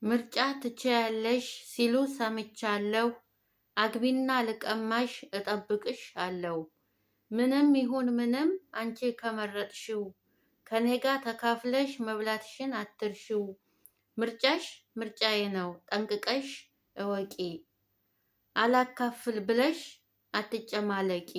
ምርጫ ትችያለሽ ሲሉ ሰምቻለሁ። አግቢና ልቀማሽ እጠብቅሽ አለው። ምንም ይሁን ምንም አንቺ ከመረጥሽው ከኔ ጋር ተካፍለሽ መብላትሽን አትርሽው። ምርጫሽ ምርጫዬ ነው ጠንቅቀሽ እወቂ። አላካፍል ብለሽ አትጨማለቂ።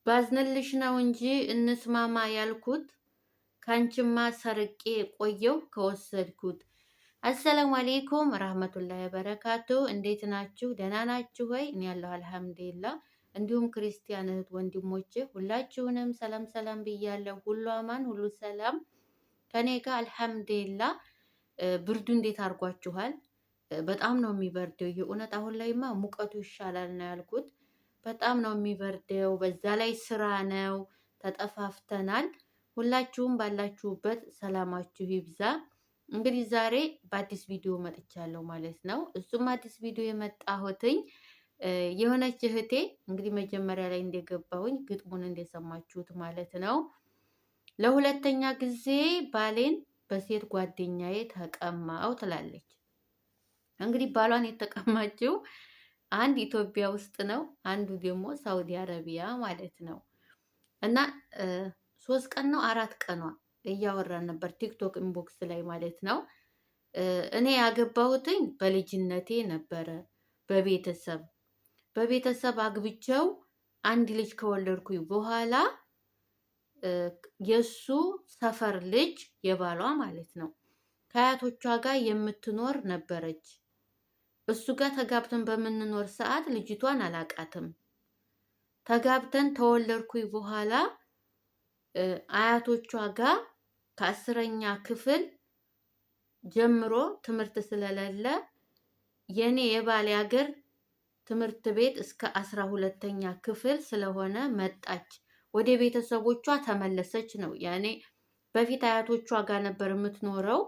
ባዝንልሽ ነው እንጂ እንስማማ ያልኩት ካንቺማ ሰርቄ ቆየው ከወሰድኩት። አሰላሙ አሌይኩም ረህመቱላሂ በረካቱ። እንዴት ናችሁ? ደህና ናችሁ ወይ? እኔ ያለሁ አልሐምዱሊላህ። እንዲሁም ክርስቲያን እህት ወንድሞቼ ሁላችሁንም ሰላም ሰላም ብያለሁ። ሁሉ አማን፣ ሁሉ ሰላም ከኔ ጋር አልሐምዱሊላህ። ብርዱ እንዴት አድርጓችኋል? በጣም ነው የሚበርደው። የእውነት አሁን ላይማ ሙቀቱ ይሻላል ነው ያልኩት። በጣም ነው የሚበርደው። በዛ ላይ ስራ ነው፣ ተጠፋፍተናል። ሁላችሁም ባላችሁበት ሰላማችሁ ይብዛ። እንግዲህ ዛሬ በአዲስ ቪዲዮ መጥቻለሁ ማለት ነው። እሱም አዲስ ቪዲዮ የመጣሁትኝ የሆነች እህቴ እንግዲህ መጀመሪያ ላይ እንደገባሁኝ ግጥሙን እንደሰማችሁት ማለት ነው። ለሁለተኛ ጊዜ ባሌን በሴት ጓደኛዬ ተቀማው ትላለች። እንግዲህ ባሏን የተቀማችው አንድ ኢትዮጵያ ውስጥ ነው፣ አንዱ ደግሞ ሳውዲ አረቢያ ማለት ነው። እና 3 ቀን ነው 4 ቀኗ እያወራን ነበር ቲክቶክ inbox ላይ ማለት ነው። እኔ ያገባሁትኝ በልጅነቴ ነበረ። በቤተሰብ በቤተሰብ አግብቼው አንድ ልጅ ከወለድኩኝ በኋላ የእሱ ሰፈር ልጅ የባሏ ማለት ነው ከአያቶቿ ጋር የምትኖር ነበረች። እሱ ጋር ተጋብተን በምንኖር ሰዓት ልጅቷን አላቃትም። ተጋብተን ተወለድኩኝ በኋላ አያቶቿ ጋር ከ10ኛ ክፍል ጀምሮ ትምህርት ስለሌለ የኔ የባሌ ሀገር ትምህርት ቤት እስከ 12ኛ ክፍል ስለሆነ መጣች። ወደ ቤተሰቦቿ ተመለሰች ነው። ያኔ በፊት አያቶቿ ጋር ነበር የምትኖረው።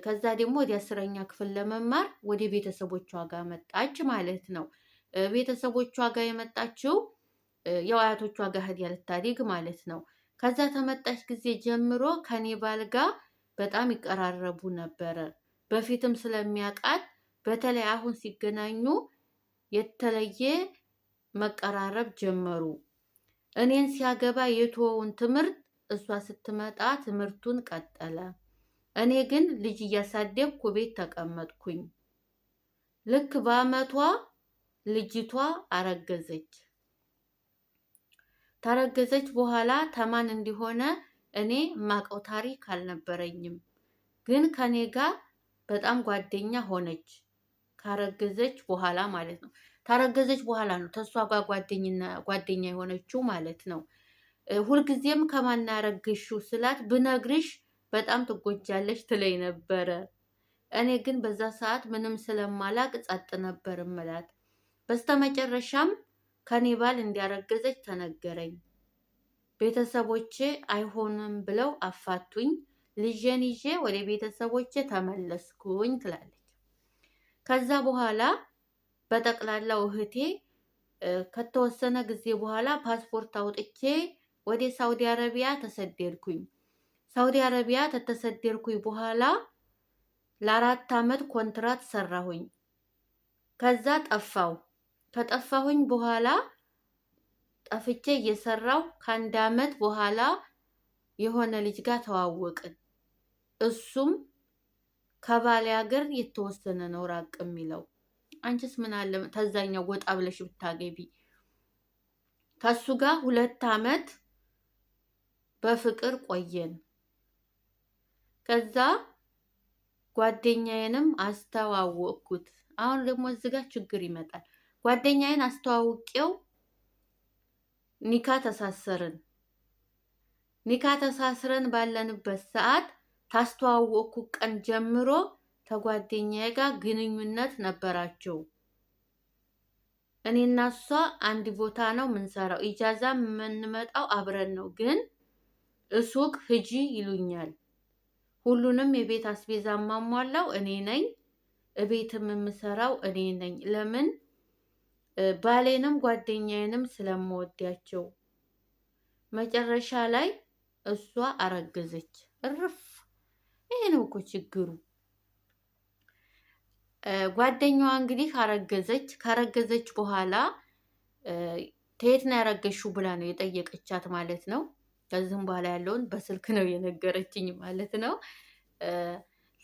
ከዛ ደግሞ ወደ 10ኛ ክፍል ለመማር ወደ ቤተሰቦቿ ጋር መጣች ማለት ነው። ቤተሰቦቿ ጋር የመጣችው ያው አያቶቿ ጋር ሂዳ ልታድግ ማለት ነው። ከዛ ተመጣች ጊዜ ጀምሮ ከኔ ባል ጋር በጣም ይቀራረቡ ነበረ። በፊትም ስለሚያውቃት በተለይ አሁን ሲገናኙ የተለየ መቀራረብ ጀመሩ። እኔን ሲያገባ የተወውን ትምህርት እሷ ስትመጣ ትምህርቱን ቀጠለ። እኔ ግን ልጅ እያሳደግኩ ቤት ተቀመጥኩኝ። ልክ በአመቷ ልጅቷ አረገዘች። ታረገዘች በኋላ ተማን እንዲሆነ እኔ የማውቀው ታሪክ አልነበረኝም። ግን ከኔ ጋር በጣም ጓደኛ ሆነች። ካረገዘች በኋላ ማለት ነው። ታረገዘች በኋላ ነው ተሷ ጋር ጓደኛ የሆነችው ማለት ነው። ሁልጊዜም ከማን ያረገዝሽው ስላት ብነግርሽ በጣም ትጎጃለሽ ትለኝ ነበረ። እኔ ግን በዛ ሰዓት ምንም ስለማላቅ ጸጥ ነበር እምላት። በስተመጨረሻም ከኔ ባል እንዲያረገዘች ተነገረኝ። ቤተሰቦቼ አይሆንም ብለው አፋቱኝ። ልጄን ይዤ ወደ ቤተሰቦቼ ተመለስኩኝ ትላለች። ከዛ በኋላ በጠቅላላው እህቴ ከተወሰነ ጊዜ በኋላ ፓስፖርት አውጥቼ ወደ ሳውዲ አረቢያ ተሰደድኩኝ። ሳውዲ አረቢያ ተተሰደድኩኝ በኋላ ለ4 ዓመት ኮንትራት ሰራሁኝ። ከዛ ጠፋው። ከጠፋሁኝ በኋላ ጠፍቼ እየሰራው ከአንድ አመት በኋላ የሆነ ልጅ ጋር ተዋወቅን። እሱም ከባሌ ሀገር የተወሰነ ነው ራቅ የሚለው። አንቺስ ምን አለ ተዛኛው ወጣ ብለሽ ብታገቢ። ከሱ ጋር 2 አመት በፍቅር ቆየን። ከዛ ጓደኛዬንም አስተዋወቅኩት። አሁን ደግሞ እዚህ ጋር ችግር ይመጣል። ጓደኛዬን አስተዋውቄው ኒካ ተሳሰርን። ኒካ ተሳስረን ባለንበት ሰዓት ታስተዋወቅኩ ቀን ጀምሮ ከጓደኛዬ ጋር ግንኙነት ነበራቸው። እኔና እሷ አንድ ቦታ ነው የምንሰራው። ኢጃዛ የምንመጣው አብረን ነው። ግን እሱቅ ሂጂ ይሉኛል። ሁሉንም የቤት አስቤዛ ማሟላው እኔ ነኝ። እቤትም የምሰራው እኔ ነኝ። ለምን ባሌንም ጓደኛዬንም ስለምወዳቸው። መጨረሻ ላይ እሷ አረገዘች። እርፍ! ይሄ ነው እኮ ችግሩ። ጓደኛዋ እንግዲህ ካረገዘች ካረገዘች በኋላ ከየት ነው ያረገዝሽው ብላ ነው የጠየቀቻት ማለት ነው። ከዚህም በኋላ ያለውን በስልክ ነው የነገረችኝ ማለት ነው።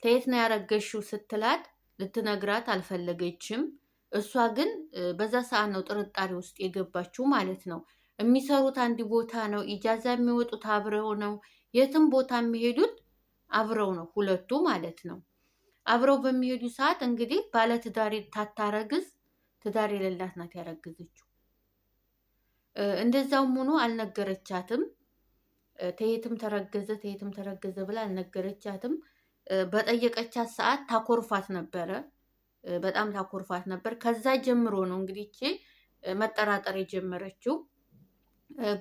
ከየት ነው ያረገዝሽው ስትላት ልትነግራት አልፈለገችም። እሷ ግን በዛ ሰዓት ነው ጥርጣሬ ውስጥ የገባችው ማለት ነው። የሚሰሩት አንድ ቦታ ነው። ኢጃዛ የሚወጡት አብረው ነው። የትም ቦታ የሚሄዱት አብረው ነው፣ ሁለቱ ማለት ነው። አብረው በሚሄዱ ሰዓት እንግዲህ ባለትዳር ታታረግዝ ትዳር የሌላት ናት ያረገዘችው። እንደዛውም ሆኖ አልነገረቻትም። ተየትም ተረገዘ ተየትም ተረገዘ ብላ አልነገረቻትም። በጠየቀቻት ሰዓት ታኮርፋት ነበረ፣ በጣም ታኮርፋት ነበር። ከዛ ጀምሮ ነው እንግዲህ ይቺ መጠራጠር የጀመረችው።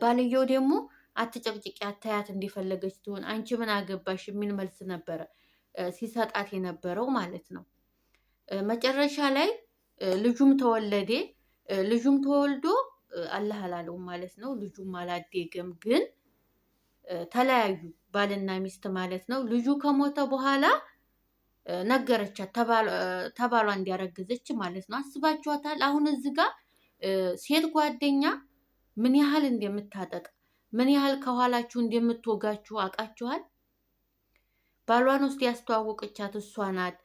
ባልየው ደግሞ አትጨቅጭቂ፣ አታያት፣ እንዲፈለገች ትሆን፣ አንቺ ምን አገባሽ የሚል መልስ ነበረ ሲሰጣት የነበረው ማለት ነው። መጨረሻ ላይ ልጁም ተወለደ። ልጁም ተወልዶ አላህ አላለውም ማለት ነው። ልጁም አላደገም፣ ግን ተለያዩ ባልና ሚስት ማለት ነው። ልጁ ከሞተ በኋላ ነገረቻት ተባሏ እንዲያረግዘች ማለት ነው። አስባችኋታል? አሁን እዚህ ጋር ሴት ጓደኛ ምን ያህል እንደምታጠቅ ምን ያህል ከኋላችሁ እንደምትወጋችሁ አውቃችኋል። ባሏን ውስጥ ያስተዋወቀቻት እሷ ናት።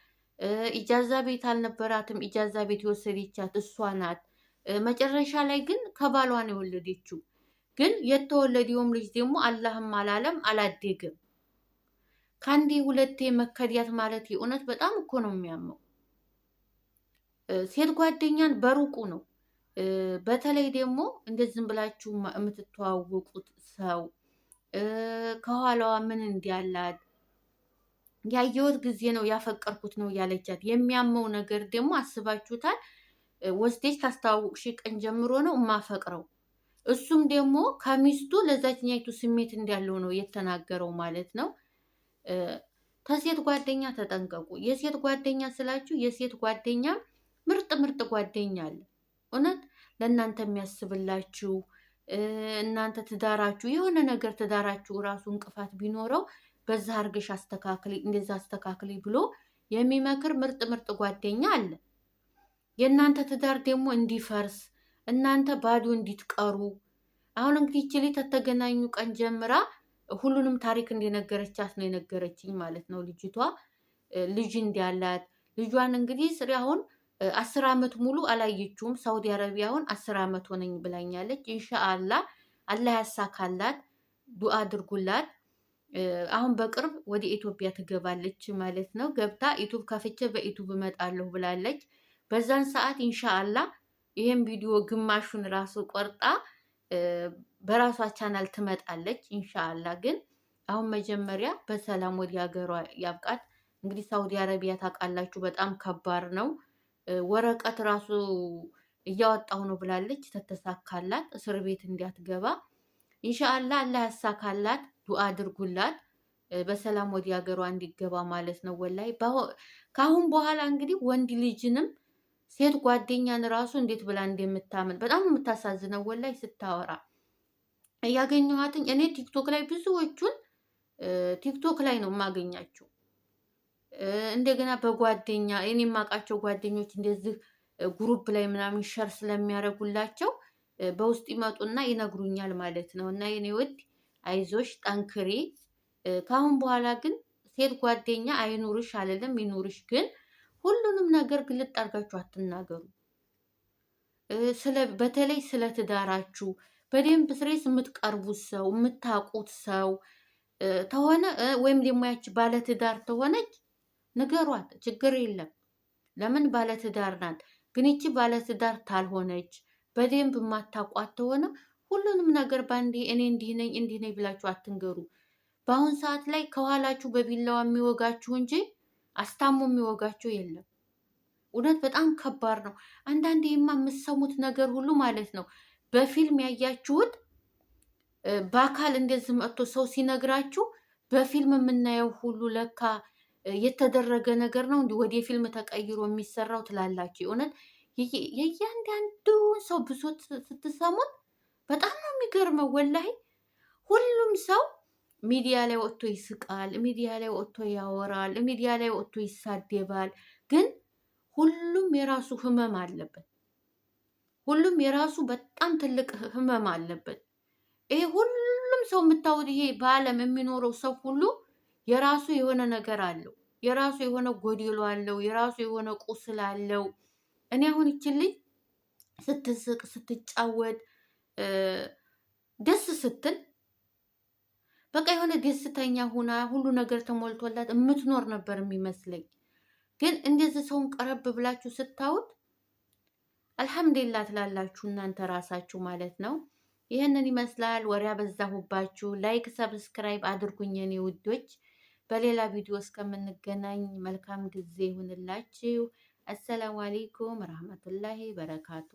ኢጃዛ ቤት አልነበራትም። ኢጃዛ ቤት የወሰደቻት እሷ ናት። መጨረሻ ላይ ግን ከባሏ ነው የወለደችው። ግን የተወለደውም ልጅ ደግሞ አላህም አላለም አላደገም። ከአንዴ ሁለቴ መከዳት ማለት የእውነት በጣም እኮ ነው የሚያመው። ሴት ጓደኛን በሩቁ ነው። በተለይ ደግሞ እንደዚህም ብላችሁ የምትተዋወቁት ሰው ከኋላዋ ምን እንዲያላት ያየሁት ጊዜ ነው ያፈቀርኩት ነው ያለቻት። የሚያመው ነገር ደግሞ አስባችሁታል። ወስደሽ ታስተዋውቅሽ ቀን ጀምሮ ነው የማፈቅረው። እሱም ደግሞ ከሚስቱ ለዛችኛይቱ ስሜት እንዳለው ነው የተናገረው ማለት ነው። ከሴት ጓደኛ ተጠንቀቁ። የሴት ጓደኛ ስላችሁ የሴት ጓደኛ ምርጥ ምርጥ ጓደኛ አለ። እውነት ለእናንተ የሚያስብላችሁ እናንተ ትዳራችሁ የሆነ ነገር ትዳራችሁ እራሱ እንቅፋት ቢኖረው በዛ አርገሽ አስተካክሊ፣ እንደዛ አስተካክሊ ብሎ የሚመክር ምርጥ ምርጥ ጓደኛ አለ። የእናንተ ትዳር ደግሞ እንዲፈርስ እናንተ ባዶ እንዲትቀሩ አሁን እንግዲህ ይቺ ልጅ ተተገናኙ ቀን ጀምራ ሁሉንም ታሪክ እንደነገረቻት ነው የነገረችኝ ማለት ነው። ልጅቷ ልጅ እንዳላት ልጇን እንግዲህ ስሪ አሁን 10 ዓመት ሙሉ አላየችውም። ሳውዲ አረቢያ አሁን 10 ዓመት ሆነኝ ብላኛለች። ኢንሻአላህ አላህ ያሳካላት፣ ዱአ አድርጉላት። አሁን በቅርብ ወደ ኢትዮጵያ ትገባለች ማለት ነው። ገብታ YouTube ከፍቼ በ YouTube እመጣለሁ ብላለች። በዛን ሰዓት ኢንሻአላህ ይሄን ቪዲዮ ግማሹን ራሱ ቆርጣ በራሷ ቻናል ትመጣለች ኢንሻአላህ። ግን አሁን መጀመሪያ በሰላም ወደ ሀገሯ ያብቃት። እንግዲህ ሳውዲ አረቢያ ታውቃላችሁ በጣም ከባድ ነው። ወረቀት ራሱ እያወጣሁ ነው ብላለች። ተተሳካላት እስር ቤት እንዲያትገባ ኢንሻአላህ አላህ ያሳካላት። ዱአ አድርጉላት በሰላም ወደ ሀገሯ እንዲገባ ማለት ነው። ወላይ ከአሁን በኋላ እንግዲህ ወንድ ልጅንም ሴት ጓደኛን ራሱ እንዴት ብላ እንደምታምን በጣም የምታሳዝነው ወላይ ስታወራ እያገኘኋትኝ እኔ ቲክቶክ ላይ ብዙዎቹን ቲክቶክ ላይ ነው የማገኛቸው። እንደገና በጓደኛ እኔ የማውቃቸው ጓደኞች እንደዚህ group ላይ ምናምን share ስለሚያደርጉላቸው በውስጥ ይመጡና ይነግሩኛል ማለት ነው። እና የኔ ውድ አይዞሽ፣ ጠንክሪ። ከአሁን በኋላ ግን ሴት ጓደኛ አይኑርሽ አልልም፣ ይኑርሽ። ግን ሁሉንም ነገር ግልጥ አድርጋችሁ አትናገሩ። በተለይ ስለ ትዳራችሁ በደንብ ስሬስ የምትቀርቡት ሰው የምታውቁት ሰው ተሆነ ወይም ደግሞ ያች ባለትዳር ተሆነች ንገሯት፣ ችግር የለም። ለምን ባለትዳር ናት። ግን ይቺ ባለትዳር ታልሆነች በደንብ የማታውቋት ተሆነ ሁሉንም ነገር ባንዴ እኔ እንዲህ ነኝ እንዲህ ነኝ ብላችሁ አትንገሩ። በአሁን ሰዓት ላይ ከኋላችሁ በቢላዋ የሚወጋችሁ እንጂ አስታሞ የሚወጋችሁ የለም። እውነት በጣም ከባድ ነው። አንዳንዴ የምትሰሙት ነገር ሁሉ ማለት ነው በፊልም ያያችሁት በአካል እንደዚህ መጥቶ ሰው ሲነግራችሁ በፊልም የምናየው ሁሉ ለካ የተደረገ ነገር ነው እንዲህ ወደ ፊልም ተቀይሮ የሚሰራው ትላላችሁ። የእውነት የእያንዳንዱን ሰው ብሶት ስትሰሙት በጣም ነው የሚገርመው። ወላሂ ሁሉም ሰው ሚዲያ ላይ ወጥቶ ይስቃል፣ ሚዲያ ላይ ወጥቶ ያወራል፣ ሚዲያ ላይ ወጥቶ ይሳደባል። ግን ሁሉም የራሱ ህመም አለበት። ሁሉም የራሱ በጣም ትልቅ ህመም አለበት። ይሄ ሁሉም ሰው የምታዩት ይሄ በዓለም የሚኖረው ሰው ሁሉ የራሱ የሆነ ነገር አለው። የራሱ የሆነ ጎደሎ አለው። የራሱ የሆነ ቁስል አለው። እኔ አሁን ይችን ልጅ ስትስቅ ስትጫወት ደስ ስትል በቃ የሆነ ደስተኛ ሁና ሁሉ ነገር ተሞልቶላት የምትኖር ነበር የሚመስለኝ። ግን እንደዚህ ሰውን ቀረብ ብላችሁ ስታዩት አልሐምዱሊላህ ትላላችሁ እናንተ ራሳችሁ ማለት ነው። ይህንን ይመስላል። ወሬ አበዛሁባችሁ። Like subscribe አድርጉኝ የኔ ውዶች። በሌላ ቪዲዮ እስከምንገናኝ መልካም ጊዜ ይሁንላችሁ። አሰላሙ አለይኩም ረህመቱላሂ በረካቱ።